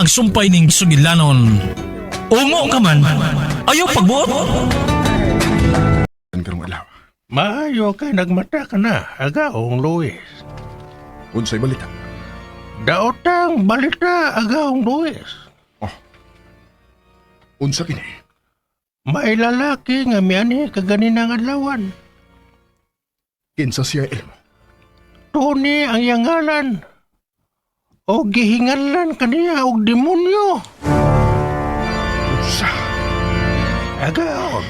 ang sumpay ning sugilanon. Ungo ka man, ayaw pagbuot. Karong adlaw. Maayo kay nagmata ka na, agaong Luis. Unsay balita? Daotang balita, agaong Luis. Unsa kini? May lalaki nga miani kaganinang adlawan. Kinsa siya, Elmo? Tony ang iyang ngalan. O gihinganlan kaniya og demonyo. Unsa? Agaon.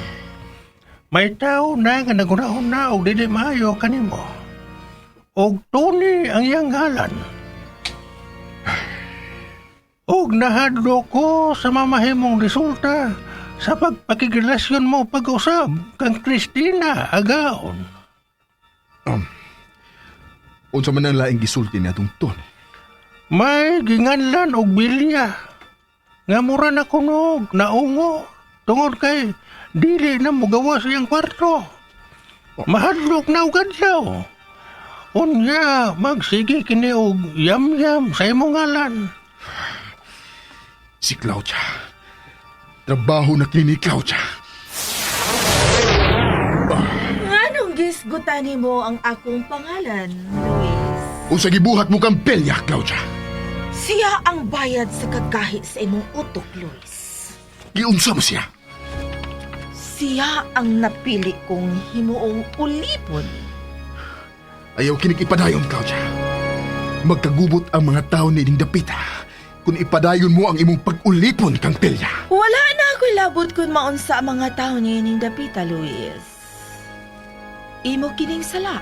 May tao na nga nagunahon na og dili maayo kanimo. Og Tony ang iyang ngalan. Og nahadlo ko sa mamahimong resulta sa pagpakigilasyon mo pag-usab kang Christina, agaon. Unsa man ang laing gisulti ni atong Tony? May ginganlan og bilya. Nga mura na kunog, naungo, tungod kay dili na mugawa sa iyang kwarto. Mahadlok na og adlaw. Unya, magsige kini og yam-yam sa imong ngalan. Si Claudia. Trabaho na kini ni Claudia. Nganong gisgutan nimo ang akong pangalan, Luis? Unsa gibuhat mo kang Belia, Claudia? Siya ang bayad sa kagahi sa imong utok, Luis. Giunsa mo siya? Siya ang napili kong himuong ulipon. Ayaw kinig ipadayon, Claudia. Magkagubot ang mga tao ni ining dapita kung ipadayon mo ang imong pag-ulipon kang Belia. Wala na ako'y labot kung maunsa ang mga tao niining dapita, Luis. Imo kining sala.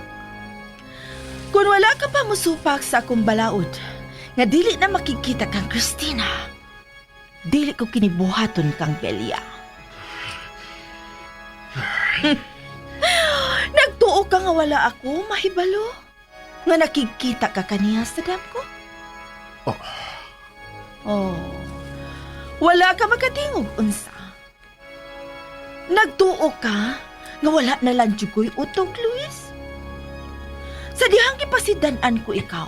Kung wala ka pa musupak sa akong balaod, nga dili na makikita kang Christina, dili ko kinibuhaton kang Belia. Nagtuo ka nga wala ako, mahibalo? Nga nakikita ka kaniya sa dam ko? Oh. Oh. Wala ka makatingog unsa. Nagtuo ka nga wala na lang jugoy utog, Luis. Sa dihang gipasidan-an ko ikaw,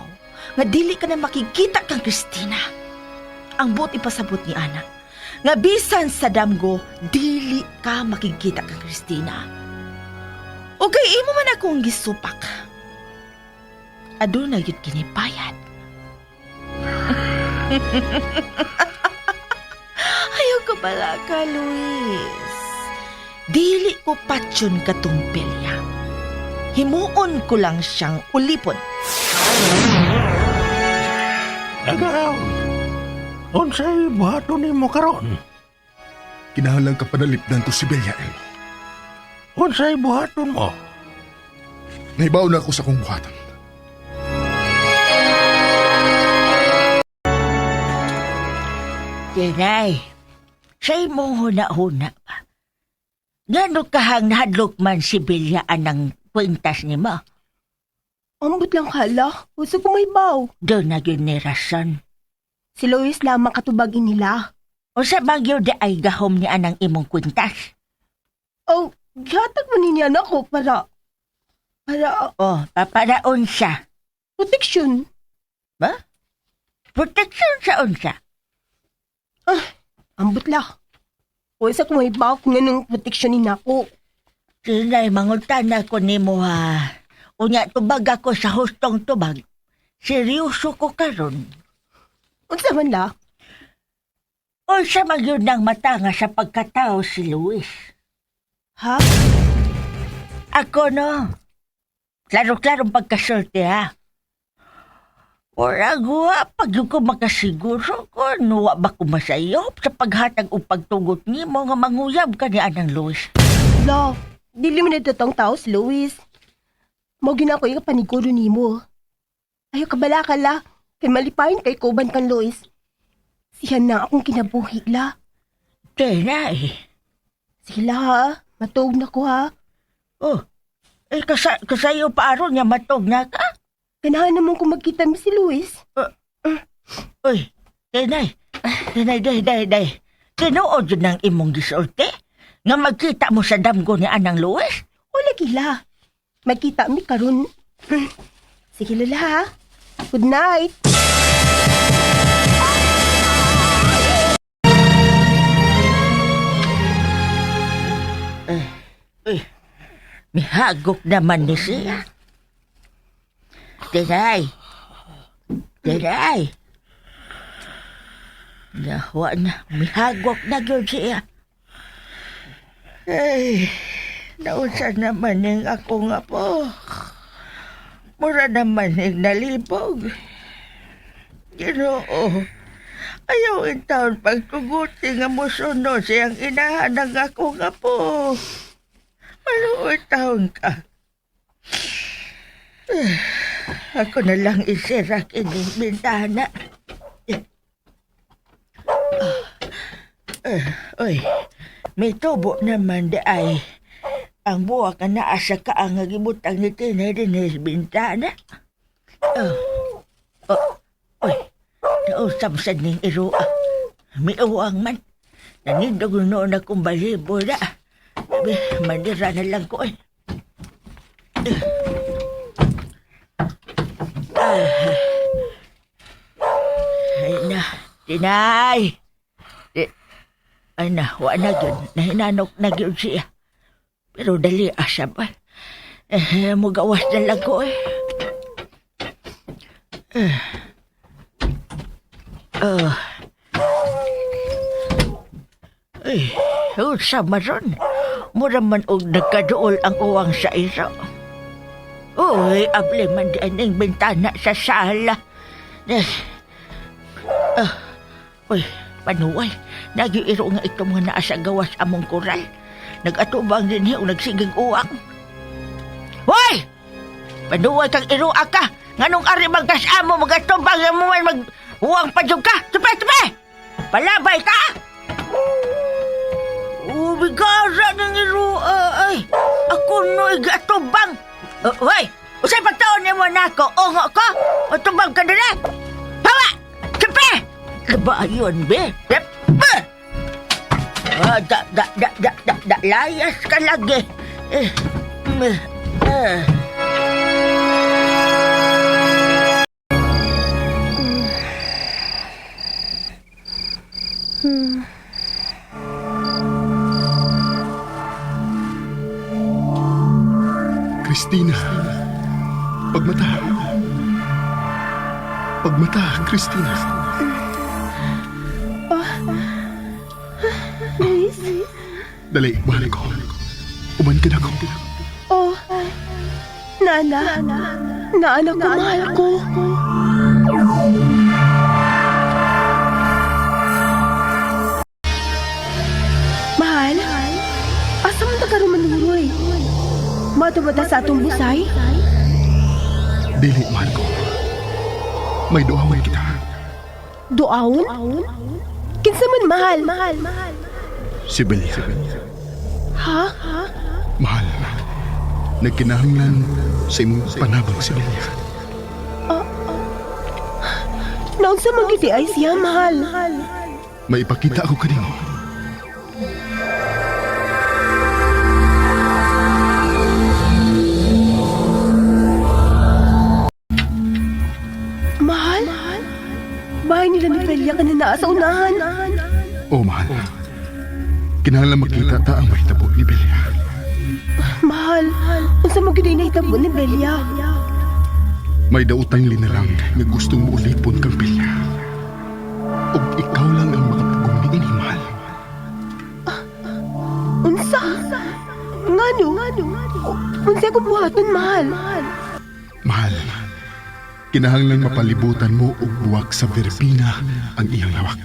nga dili ka na makikita kang Christina. Ang buot ipasabot ni Ana, nga bisan sa damgo, dili ka makikita kang Christina. O kay imo man akong gisupak. Aduna yun kinibayad. Ayaw ko pala ka, Luis. Dili ko patyon katong pelya. Himuon ko lang siyang ulipon. Agaon. Unsay buhaton nimo karon? Kinahanglan ka panalipdan ko si Belia, Elmo. Unsay buhaton mo? Nahibaw na ako sa akong buhatan. Tinay, sa imong huna-huna ba? Ngano kahang nahadlok man si Bilya anang kwintas nimo? Ambot lang hala. Uso ko may baw. Doon na yun ni rason. Si Luis lamang katubagin nila. O sa bagyo di ay gahom ni anang imong kwintas? Oh, gihatag mo niya nako para O, paparaon siya. protection. Ba? Protection sa unsa. Ambot la. Uso ko may baw kung anong protection ni nako. Tinay, mangutana ko nimo ha. Unya, tubag ako sa hustong tubag. Seryoso ko karon. Unsa man la? Unsa man yun ang mata nga sa pagkatao si Luis. Ha? Ako no. Klaro-klarong pagkasulti ha. Ora guwa, pag yung ko makasiguro ko, nuwa ba ko masayop sa paghatag o pagtugot nimo nga manguyab ka ni Anang Luis. La, dili man na tong tao si Luis. Mao gina ko paniguro nimo. Ayaw ka bala ka la. Kay malipayin kay kuban kang Luis. Siya na akong kinabuhi la. Tena eh. Sila ha, matuog na ko ha. Oh, eh kasayo pa aron nga matog na ka? Ganahan naman kung magkita mi si Luis. Uy, tenay, tenay, day, day, day. Tinuod yun ang imong gisulti? Nga magkita mo sa damgo ni Anang Luis? Wala gila. Magkita mi karon. Sige Lola ha. Good night. Uy, mihagok naman ni siya. Tinay! Tinay! Nawa na, mihagok na gyud siya. Ay, nausa naman ning ako nga po. Mura naman ning nalibog. Ginoo, ayaw in taon pagtuguti nga musunod siyang inahan ng ako nga po. Maluoy taon ka. Eh, ako na lang isira kining bintana. Eh, oy, may tubo naman di ay. Ang buwak nga naa sa kaang nga gibutang ni Tinay din bintana. Oh, oh, oy, nausap sa ning irua. Miuwang man. Nanindog noon akong balibo na. Sabi, manira na lang ko eh. Ah. Ay na, Tinay! Ay na, wa na yun. Nahinanok na yun siya. Pero dali asa ba? Eh, mugawas na lang ko eh. Eh. Oh. Ay, unsa man ron? Mura man og nagkaduol ang uwang sa iro. Uy, abli man di aning bintana sa sala. Eh, ah, uy, panuway. Nagyuiro nga itong mga naa sa gawas among koral. Nag-atubang din o nagsigig uwang. Hoy! Panuway kang iroa ka! Nganong ari magkas-amo, magatubang mo man mag uwang pa jud ka! Tupe, tupe! Palabay ka! Ubigara ng iroa ay! Ako no igatubang! Hoy! Usay pagtaon nimo nako, ungo ko! Utubang ka na! Hawa! Tupe! Labayon, be! Be! Ah, da, da, da, da, da, da, layas ka lagi. Eh, mm, eh. Christina. Pagmata. Pagmata, Christina. Luis? Dali, mahal ko. Uman ka na ko. Oh, Nana. Naana ko, mahal ko. Mahal? Asa man ta karon manuroy? Mato ba ta sa atong busay? Dili, mahal ko. May duawan kita. Duawon? Kinsa man mahal? Mahal. Si Belia. Ha? Mahal. Nagkinahanglan sa imong panabang si Belia. Naunsa man gyud ay siya, mahal. May ipakita ako kanimo. Mahal? Bahay nila ni Belia ka na naa sa unahan. Oh, mahal. Kinahanglan makita ta ang mahitabo ni Belia. Mahal, unsa man gyud ay nahitabo ni Belia? May dautang linalang nga gustong muulipon kang Belia. Ug ikaw lang ang makapugong niini, mahal. Unsa? Ngano? Unsa ko buhaton, mahal? Mahal, kinahanglan mapalibutan mo og buwak sa verbena ang iyang lawak.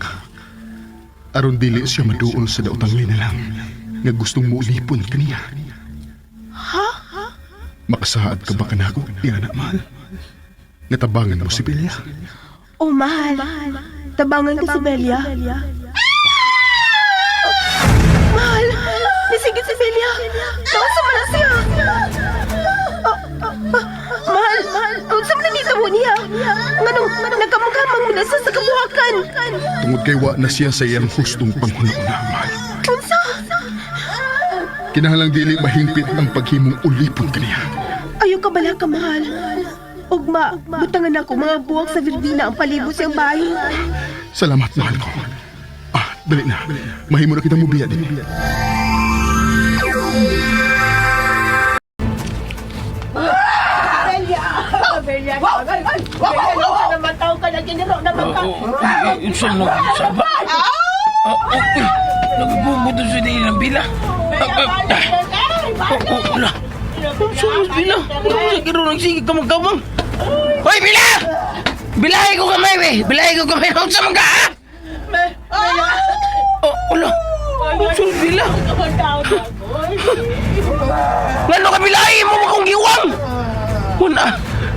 Aron dili siya maduol sa daotang linalang nga gustong muulipon kaniya. Ha? Makasaad ka ba kanako, Diana, mahal? Natabangan mo si Belia. Oh, mahal. Tabangan ko si Belia. Mahal! Nisigit si Belia! Nausa man na siya! Ah, ah, ah, mahal! Unsa man na nitabo niya? Nganong nagkamughamang mo na siya sa kabuhakan? Tungod kay wa na siya sa iyang hustong panghuna-una, mahal. Unsa? Kinahanglang dili mahingpit ang paghimong ulipon kaniya. Ayaw ka bala ka, mahal. Ugma, butangan ako mga buwak sa Verbina ang palibot siyang bahay. Salamat, mahal ko. Ah, dali na. Mahimo na kitang mubiya din. Naman tao ka na giniro naman ka. Unsa mo saba? Oh, oh, uy. Nagbubuto sa din ang bila. Oh, oh, wala. Unsa mo bila? Wala mo sa kiro nang sige kamang-kamang. Hoy, bila! Bilahi ko kamay, we. Bilahi ko kamay. Unsa man ka, ha? Oh, wala. Unsa mo bila? Ngano ka bilahi mo akong giwang? Wala.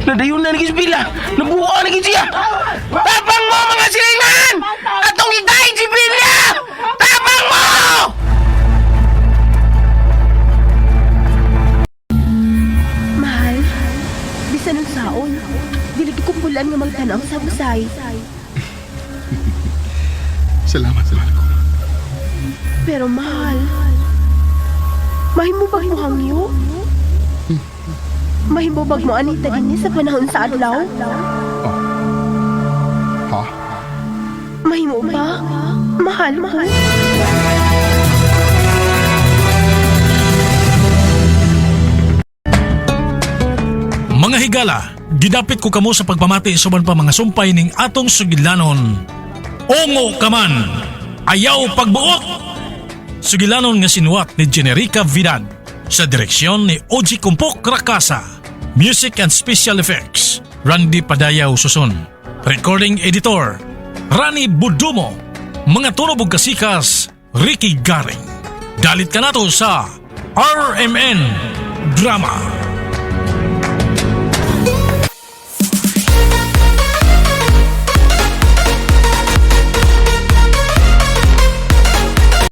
Nadayon na naging bila. Nabuha na siya. Tapang mo mga silingan! Atong itahin si Bila! Tapang mo! Mahal, bisan ang saon, dili ko kumbulan nga magtanaw sa busay. Salamat, mahal ko. Pero mahal, mahimo bag mo hangyo? Mahimo bag mo anita dinhi sa panahon sa adlaw? Ha? Mahimo ba? Mahal ko. Mga higala, gidapit ko kamo sa pagpamati sa uban pa mga sumpay ning atong sugilanon. Ungo ka man, ayaw pagbuot! Sugilanon nga sinuwat ni Generica Vidad sa direksyon ni Oji Kumpok Rakasa. Music and Special Effects, Randy Padayaw Susun. Recording Editor, Rani Budumo. Mga tunog ug kasikas, Ricky Garing. Dalit ka nato sa RMN Drama.